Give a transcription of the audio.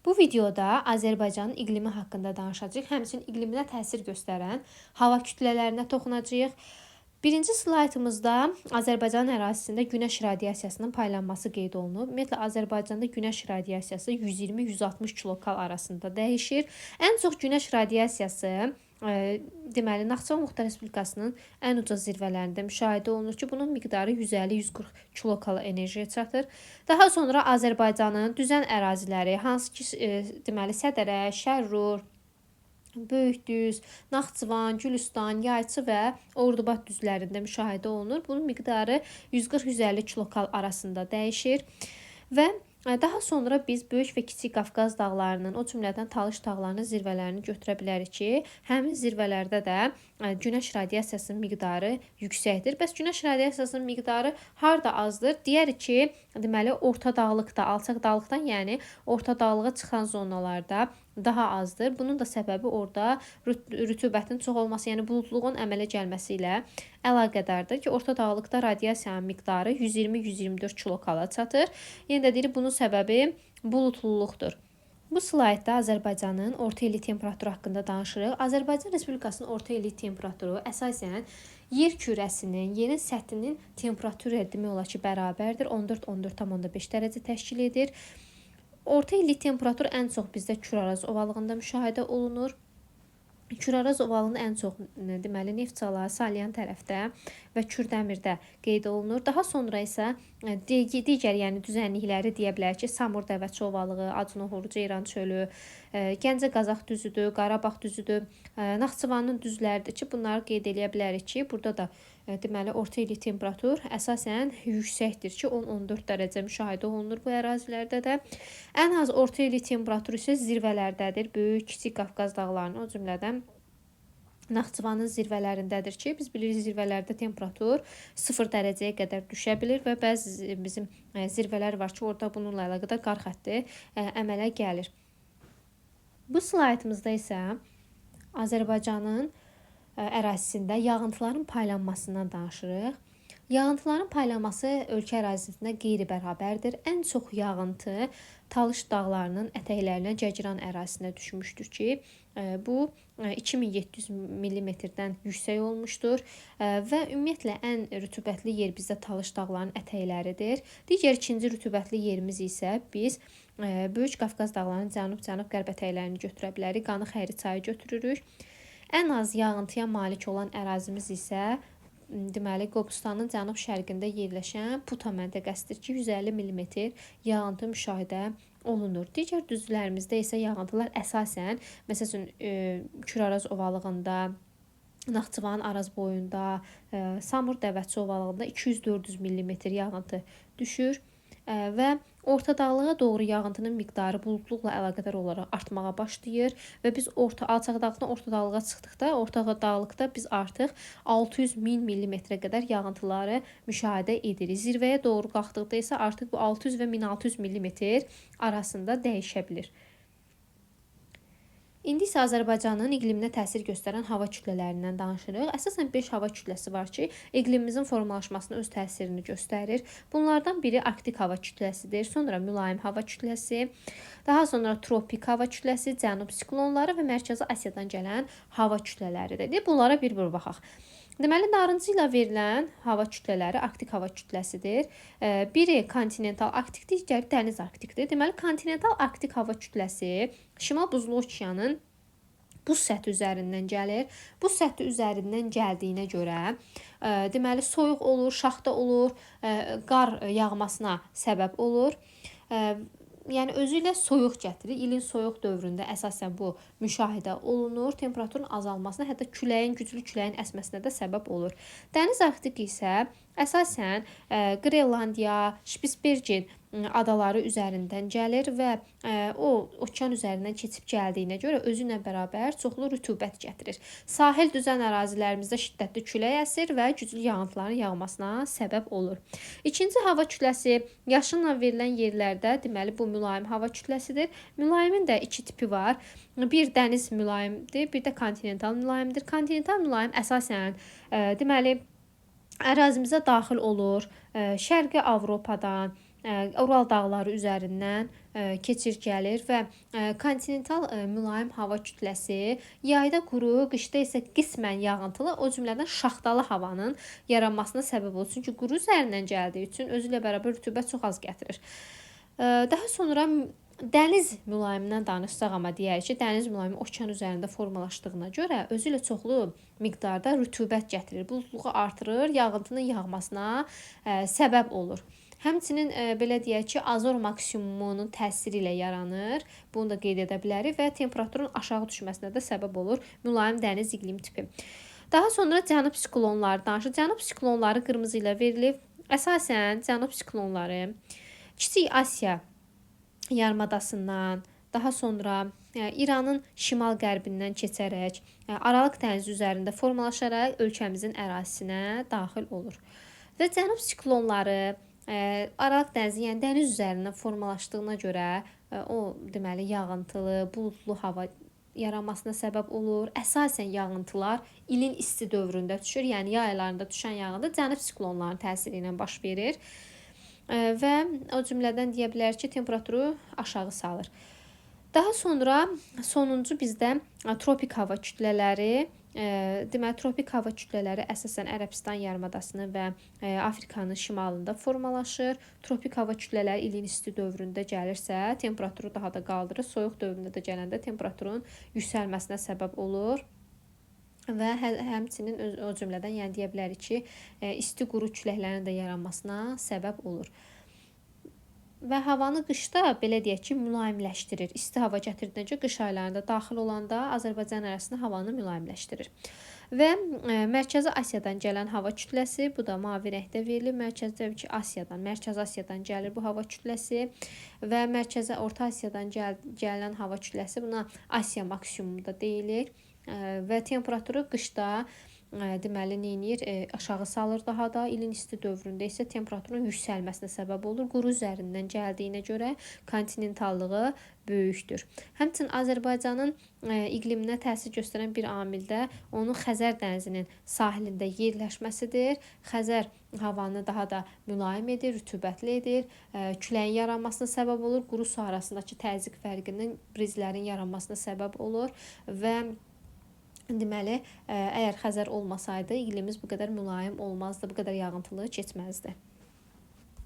Bu videoda Azərbaycanın iqlimi haqqında danışacağıq. Həmçinin iqliminə təsir göstərən hava kütlələrinə toxunacağıq. Birinci slaydımızda Azərbaycan ərazisində günəş radiasiyasının paylanması qeyd olunub. Ümumiyyətlə Azərbaycanda günəş radiasiyası 120-160 kilokal arasında dəyişir. Ən çox günəş radiasiyası deməli Naxçıvan Muxtar Respublikasının ən uca zirvələrində müşahidə olunur ki, bunun miqdarı 150-140 kilokal enerjiyə çatır. Daha sonra Azərbaycanın düzən əraziləri, hansı ki, deməli Sədərə, Şərrur, Böyükdüz, Naxçıvan, Gülüstan, Yayçı və Ordubad düzlərində müşahidə olunur. Bunun miqdarı 140-150 kilokal arasında dəyişir və daha sonra biz Böyük və Kiçik Qafqaz dağlarının, o cümlədən Talış dağlarının zirvələrini götürə bilərik ki, həmin zirvələrdə də günəş radiasiyasının miqdarı yüksəkdir. Bəs günəş radiasiyasının miqdarı harda azdır? Deyərik ki, deməli orta dağlıqda, alçaq dağlıqdan, yəni orta dağlığa çıxan zonalarda daha azdır. Bunun da səbəbi orada rütubətin çox olması, yəni buludluğun əmələ gəlməsi ilə əlaqədardır ki, orta dağlıqda radiasiyanın miqdarı 120-124 kilokala çatır. Yenə də deyirik, bunun səbəbi bulutluluqdur. Bu slaydda Azərbaycanın orta illik temperaturu haqqında danışırıq. Azərbaycan Respublikasının orta illik temperaturu əsasən yer kürəsinin, yerin səthinin temperaturu ilə demək olar ki, bərabərdir. 14-14,5 dərəcə təşkil edir. Orta illik temperatur ən çox bizdə Kür-Araz ovalığında müşahidə olunur. Kür-Araz ovalığında ən çox deməli Neftçala, Salyan tərəfdə və Kürdəmirdə qeyd olunur. Daha sonra isə digər, yəni düzənlikləri deyə bilərik ki, Samur Dəvəçi ovalığı, Acınohor, Ceyran çölü, Gəncə Qazax düzüdür, Qarabağ düzüdür, Naxçıvanın düzləridir ki, bunları qeyd eləyə bilərik ki, burada da deməli orta illik temperatur əsasən yüksəkdir ki, 10-14 dərəcə müşahidə olunur bu ərazilərdə də. Ən az orta illik temperatur isə zirvələrdədir. Böyük, Kiçik Qafqaz dağlarının, o cümlədən Naxçıvanın zirvələrindədir ki, biz bilirik zirvələrdə temperatur 0 dərəcəyə qədər düşə bilir və bəzi bizim zirvələr var ki, orada bununla əlaqədar qar xətti əmələ gəlir. Bu slaydımızda isə Azərbaycanın ərazisində yağıntıların paylanmasından danışırıq. Yağıntıların paylanması ölkə ərazisində qeyri-bərabərdir. Ən çox yağıntı Talış dağlarının ətəklərinə Cəcran ərazisində düşmüşdür ki, bu 2700 millimetrdən yüksək olmuşdur və ümumiyyətlə ən rütubətli yer bizdə Talış dağlarının ətəkləridir. Digər ikinci rütubətli yerimiz isə biz Böyük Qafqaz dağlarının cənub-cənub-qərb ətəklərini götürə bilərik. Qanı-Xəyri çayı götürürük. Ən az yağıntıya malik olan ərazimiz isə deməli Qobustanın cənub-şərqində yerləşən Puta məntəqəsidir ki, 150 millimetr yağıntı müşahidə olunur. Digər düzlərimizdə isə yağıntılar əsasən, məsəl üçün Kür-Araz ovalığında, Naxçıvanın Araz boyunda, Samur Dəvəçi ovalığında 200-400 millimetr yağıntı düşür və orta dağlığa doğru yağıntının miqdarı buludluqla əlaqədar olaraq artmağa başlayır və biz orta alçaq dağlıqdan orta dağlığa çıxdıqda, orta dağlıqda biz artıq 600 000 millimetrə qədər yağıntıları müşahidə edirik. Zirvəyə doğru qalxdıqda isə artıq bu 600 və 1600 millimetr arasında dəyişə bilir. İndi isə Azərbaycanın iqliminə təsir göstərən hava kütlələrindən danışırıq. Əsasən 5 hava kütləsi var ki, iqlimimizin formalaşmasına öz təsirini göstərir. Bunlardan biri Arktik hava kütləsidir, sonra mülayim hava kütləsi, daha sonra tropik hava kütləsi, cənub siklonları və Mərkəzi Asiyadan gələn hava kütlələridir. Bunlara bir-bir baxaq. Deməli, narıncı ilə verilən hava kütlələri Arktik hava kütləsidir. Biri kontinental Arktikdir, digəri dəniz Arktikdir. Deməli, kontinental Arktik hava kütləsi Şimal Buzlu okeanın buz səthi üzərindən gəlir. Buz səthi üzərindən gəldiyinə görə, deməli, soyuq olur, şaxta olur, qar yağmasına səbəb olur. Yəni özü ilə soyuq gətirir. İlin soyuq dövründə əsasən bu müşahidə olunur. Temperaturun azalmasına, hətta küləyin, güclü küləyin əsməsinə də səbəb olur. Dəniz Arktik isə əsasən Qrenlandiya, Şpisbergen adaları üzərindən gəlir və o okean üzərindən keçib gəldiyinə görə özü ilə bərabər çoxlu rütubət gətirir. Sahil düzən ərazilərimizdə şiddətli külək əsir və güclü yağıntıların yağmasına səbəb olur. İkinci hava kütləsi yaşılla verilən yerlərdə, deməli bu mülayim hava kütləsidir. Mülayimin də iki tipi var. Bir dəniz mülayimdir, bir də kontinental mülayimdir. Kontinental mülayim əsasən deməli ərazimizə daxil olur. Şərqi Avropadan, Ural dağları üzərindən keçir gəlir və kontinental mülayim hava kütləsi yayda quru, qışda isə qismən yağıntılı, o cümlədən şaxtalı havanın yaranmasına səbəb olur. Çünki quru üzərindən gəldiyi üçün özü ilə bərabər rütubət çox az gətirir. Daha sonra dəniz mülayimindən danışsaq amma deyərik ki, dəniz mülayimi okean üzərində formalaşdığına görə özü ilə çoxlu miqdarda rütubət gətirir, buludluğu artırır, yağıntının yağmasına səbəb olur. Həmçinin belə deyək ki, azor maksimumunun təsiri ilə yaranır. Bunu da qeyd edə bilərik və temperaturun aşağı düşməsinə də səbəb olur mülayim dəniz iqlim tipi. Daha sonra cənub siklonları danışır. Cənub siklonları qırmızı ilə verilib. Əsasən cənub siklonları Kiçik Asiya yarımadasından, daha sonra İranın şimal-qərbindən keçərək Aralıq dənizi üzərində formalaşaraq ölkəmizin ərazisinə daxil olur. Və cənub siklonları Aralıq dənizi, yəni dəniz üzərindən formalaşdığına görə o deməli yağıntılı, buludlu hava yaranmasına səbəb olur. Əsasən yağıntılar ilin isti dövründə düşür. Yəni yay aylarında düşən yağıntı cənub siklonlarının təsiri ilə baş verir. Və o cümlədən deyə bilərik ki, temperaturu aşağı salır. Daha sonra sonuncu bizdə tropik hava kütlələri. Deməli, tropik hava kütlələri əsasən Ərəbistan yarımadasını və Afrikanın şimalında formalaşır. Tropik hava kütlələri ilin isti dövründə gəlirsə, temperaturu daha da qaldırır. Soyuq dövründə də gələndə temperaturun yüksəlməsinə səbəb olur. Və həmçinin o cümlədən, yəni deyə bilərik ki, isti quru küləklərin də yaranmasına səbəb olur. Və havanı qışda belə deyək ki, mülayimləşdirir. İsti hava gətirdiyinə görə qış aylarında daxil olanda Azərbaycan ərazisində havanı mülayimləşdirir. Və Mərkəzi Asiyadan gələn hava kütləsi, bu da mavi rəngdə verilir. Mərkəzdə ki, Asiyadan, Mərkəzi Asiyadan gəlir bu hava kütləsi və Mərkəzi Orta Asiyadan gələn hava kütləsi, buna Asiya maksimumu da deyilir. Və temperaturu qışda deməli nə edir? Aşağı salır daha da. İlin isti dövründə isə temperaturun yüksəlməsinə səbəb olur. Quru üzərindən gəldiyinə görə kontinentallığı böyükdür. Həmçinin Azərbaycanın iqliminə təsir göstərən bir amil də onun Xəzər dənizinin sahilində yerləşməsidir. Xəzər havanı daha da mülayim edir, rütubətli edir, küləyin yaranmasına səbəb olur, quru su arasındakı təzyiq fərqinin brizlərin yaranmasına səbəb olur və deməli, əgər Xəzər olmasaydı, iqlimimiz bu qədər mülayim olmazdı, bu qədər yağıntılı keçməzdi.